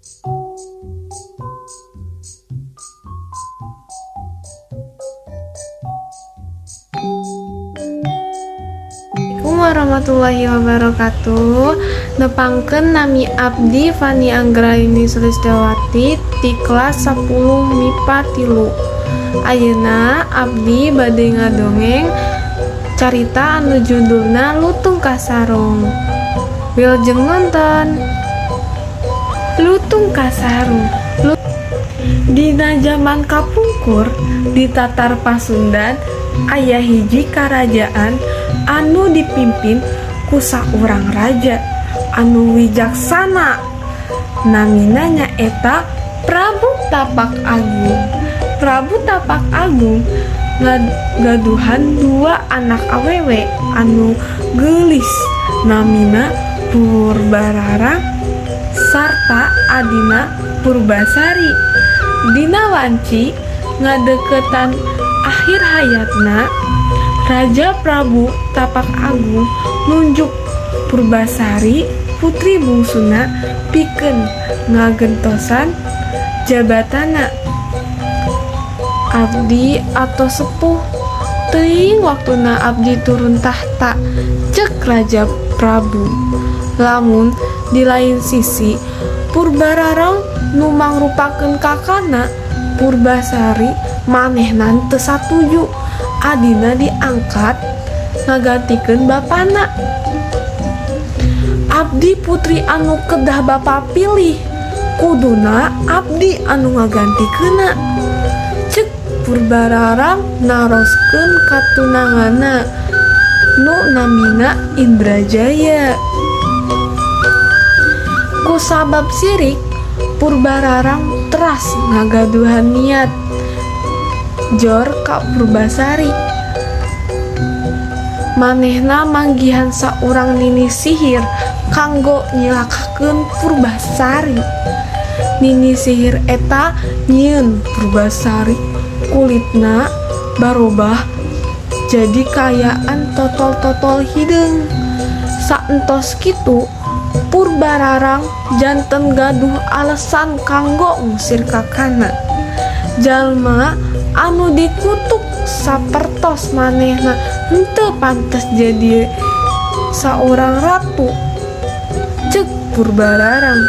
Assalamualaikum warahmatullahi wabarakatuh. Nepangkeun, nami abdi Fani Anggraini Sulistyowati ti kelas 10 MIPA 3. Ayeuna abdi bade ngadongeng carita anu judulna Lutung Kasarung. Wilujeng nonton. Lutung Kasarung. Dina jaman kapungkur, di Tatar Pasundan aya hiji karajaan anu dipimpin ku saurang raja anu wijaksana, namina nyaeta Prabu Tapak Agung. Prabu Tapak Agung ngagaduhan dua anak awewe anu geulis, namina Purbararang sarta adina Purbasari. Dina wanci ngadeukeutan akhir hayatna, Raja Prabu Tapak Agung nunjuk Purbasari, putri bungsuna, pikeun ngagentosan jabatanna. "Abdi atos sepuh, teuing waktuna abdi turun tahta," cek Raja Prabu. Lamun di lain sisi, Purbararang nu mangrupakeun kakana Purbasari, manehna teu satuju adina diangkat ngagantikeun bapana. "Abdi putri anu kedah bapa pilih, kuduna abdi anu ngagantikeunna," cek Purbararang naroskeun ka tunanganna nu namina Indrajaya. Kusabab sirik, Purbararang teras ngagaduhan niat jor ka Purbasari. Manehna manggihan saurang nini sihir kanggo nyilakakeun Purbasari. Nini sihir eta nyieun Purbasari kulitna barobah jadi kaayaan totol-totol hideung. Saentos kitu, Purbararang janten gaduh alesan kanggo ngusir kakana. "Jalma anu dikutuk sapertos manehna henteu pantes jadi saurang ratu," cek Purbararang.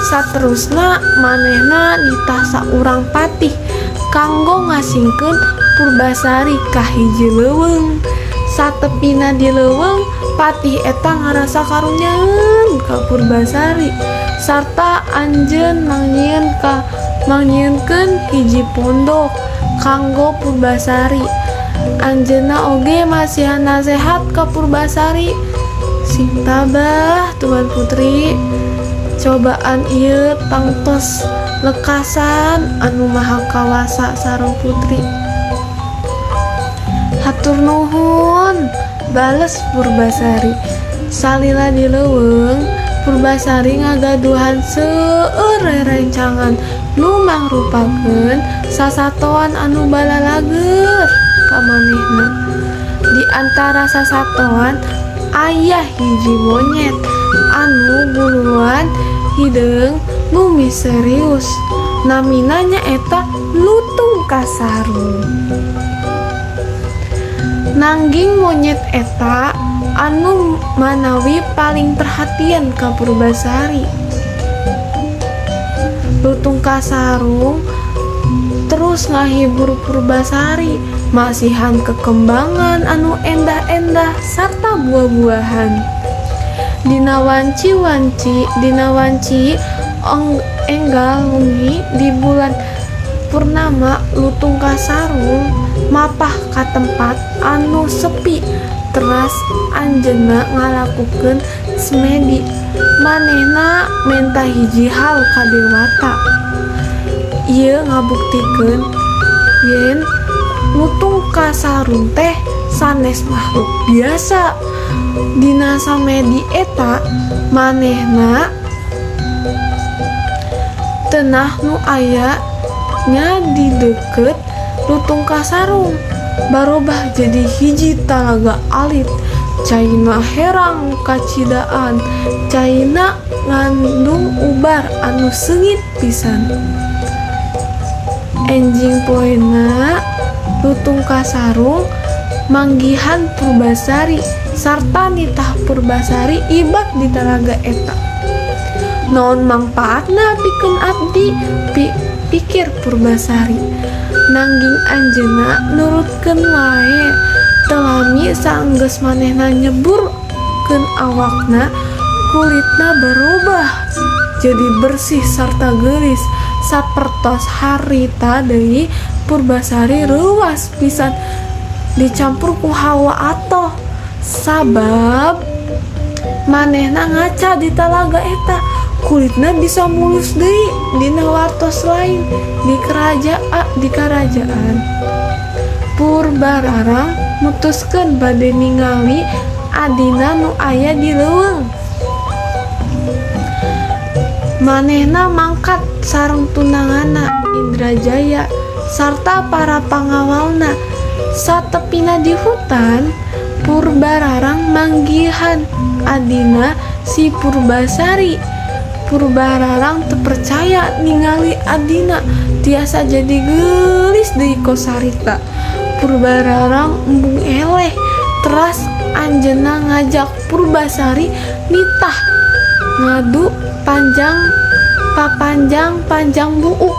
Saterusna manehna nitah saurang patih kanggo ngasingkeun Purbasari ka hiji leuweung. Satepina di leuweung, patih eta ngarasa karunyaeun ka Purbasari sarta anjeun mangnyieunkeun hiji pondok kanggo Purbasari. Anjeunna oge masihan nasehat ka Purbasari, "Sing tabah, Tuan Putri, cobaan ieu tangtos lekasan Anu Maha Kawasa sareng putri." "Hatur nuhun," bales Purbasari. Salila di leuweung, Purbasari ngagaduhan seueur rerencangan nu mangrupakeun sasatoan anu balalageur ka manehna. Di antara sasatoan aya hiji monyet anu buluan hideung nu misterius, namina nyaeta Lutung Kasarung. Nanging monyet eta anu manawi paling perhatian ka Purbasari. Lutung Kasarung terus ngahibur Purbasari, masihan kekembangan anu endah-endah sarta buah-buahan. Dina wanci enggal wengi di bulan purnama, Lutung Kasarung mapah ka tempat anu sepi, teras anjeunna ngalakukeun semedi. Manehna menta hiji hal ka dewata. Ieu ngabuktikeun yen Lutung Kasarung teh sanes makhluk biasa. Dina samedi eta, manehna tenah nu aya nya di deukeut Lutung Kasarung barobah jadi hiji talaga alit. Caina herang kacidaan. Caina ngandung ubar anu seungit pisan. Enjing poena Lutung Kasarung manggihan Purbasari sarta nitah Purbasari ibak di talaga eta. Naon mangpaatna pikeun abdi, pikir Purbasari. Nanging anjeunna nurutkeun wae. Teu lami saenggeus manehna nyeburkeun awakna, kulitna barobah jadi bersih sarta geulis sapertos harita deui. Purbasari reuwas pisan dicampur ku hawa atoh sabab manehna ngaca di talaga eta, kulitna bisa mulus deui. Dina wartos lain, di karajaan Purbararang mutuskeun bade ningali adina nu aya di leuweung. Manehna mangkat sareng tunanganna Indrajaya sarta para pangawalna. Satepina di hutan, Purbararang manggihan adina si Purbasari. Purbararang teu percaya ningali adina tiasa jadi geulis deui kos harita. Purbararang embung eleh, teras anjeunna ngajak Purbasari nitah ngadu panjang papanjang-panjang buuk.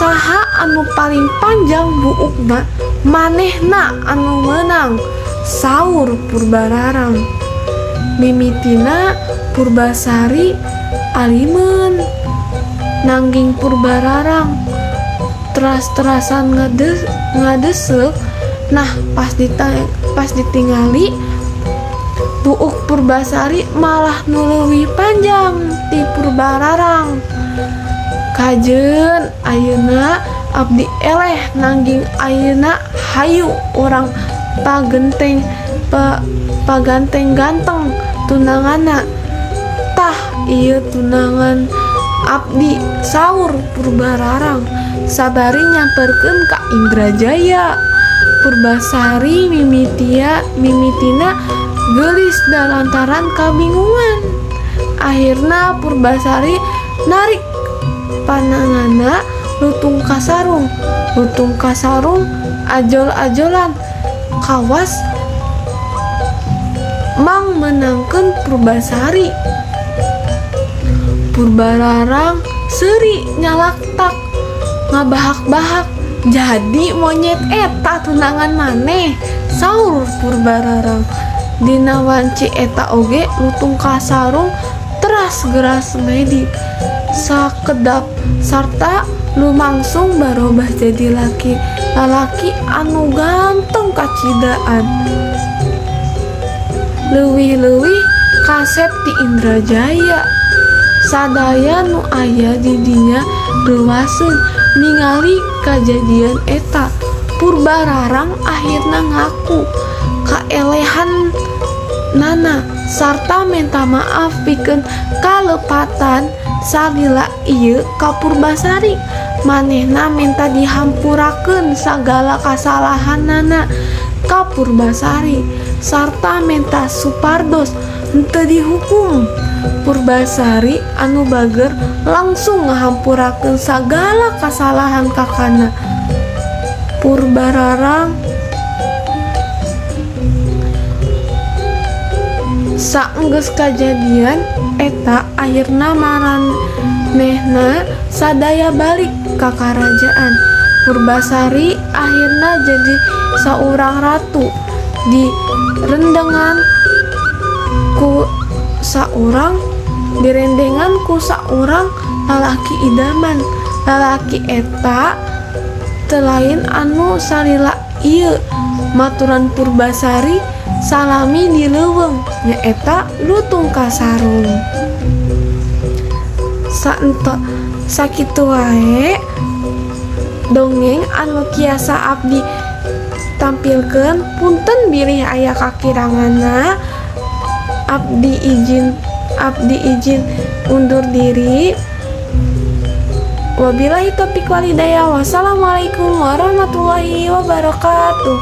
Saha anu paling panjang buukna, manehna anu meunang, saur Purbararang. Mimitina Purbasari alimeun, nanging Purbararang teras-terasan ngadeseuk. Nah, pas ditingali, buuk Purbasari malah nu leuwih panjang ti Purbararang. Kajeun ayeuna abdi eleh, nanging ayeuna hayu urang paganteng-ganteng tunanganna. Tah, ieu tunangan abdi, saur Purbararang sabari nyamperkeun ka Indrajaya. Purbasari mimitina geulis da lantaran kabingungan. Akhirna Purbasari narik pananganna Lutung Kasarung. Lutung Kasarung ajol-ajolan kawas mang meunangkeun Purbasari. Purbararang seuri nyalaktak ngabahak-bahak. "Jadi monyet eta tunangan maneh," saur Purbararang. Dina wanci eta oge Lutung Kasarung teras geura semedi sakedap sarta lumangsung barobah jadi lalaki anu ganteng kacidaan, leuwih-leuwih kasep ti Indrajaya. Sadaya nu aya di dinya reuwaseun ningali kajadian eta. Purbararang akhirna ngaku kaelehanana sarta menta maaf pikeun kalepatan salila ieu ka Purbasari. Manehna menta dihampurakeun sagala kasalahanana ka Purbasari sarta menta supados henteu dihukum. Purbasari anu bager langsung ngahampurakeun sagala kasalahan kakana Purbararang. Saenggeus kajadian eta, akhirna maranehna sadaya balik ka karajaan. Purbasari akhirna jadi saurang ratu direndengan ku saurang lalaki idaman. Lalaki eta teu lain anu salila ieu maturan Purbasari salami di leuweung, nyaeta Lutung Kasarung. Saento sakitu wae dongeng anu tiasa abdi tampilkeun. Punten bilih aya kakiranganna. Abdi izin undur diri. Wabillahi taufiq walhidayah. Wassalamualaikum warahmatullahi wabarakatuh.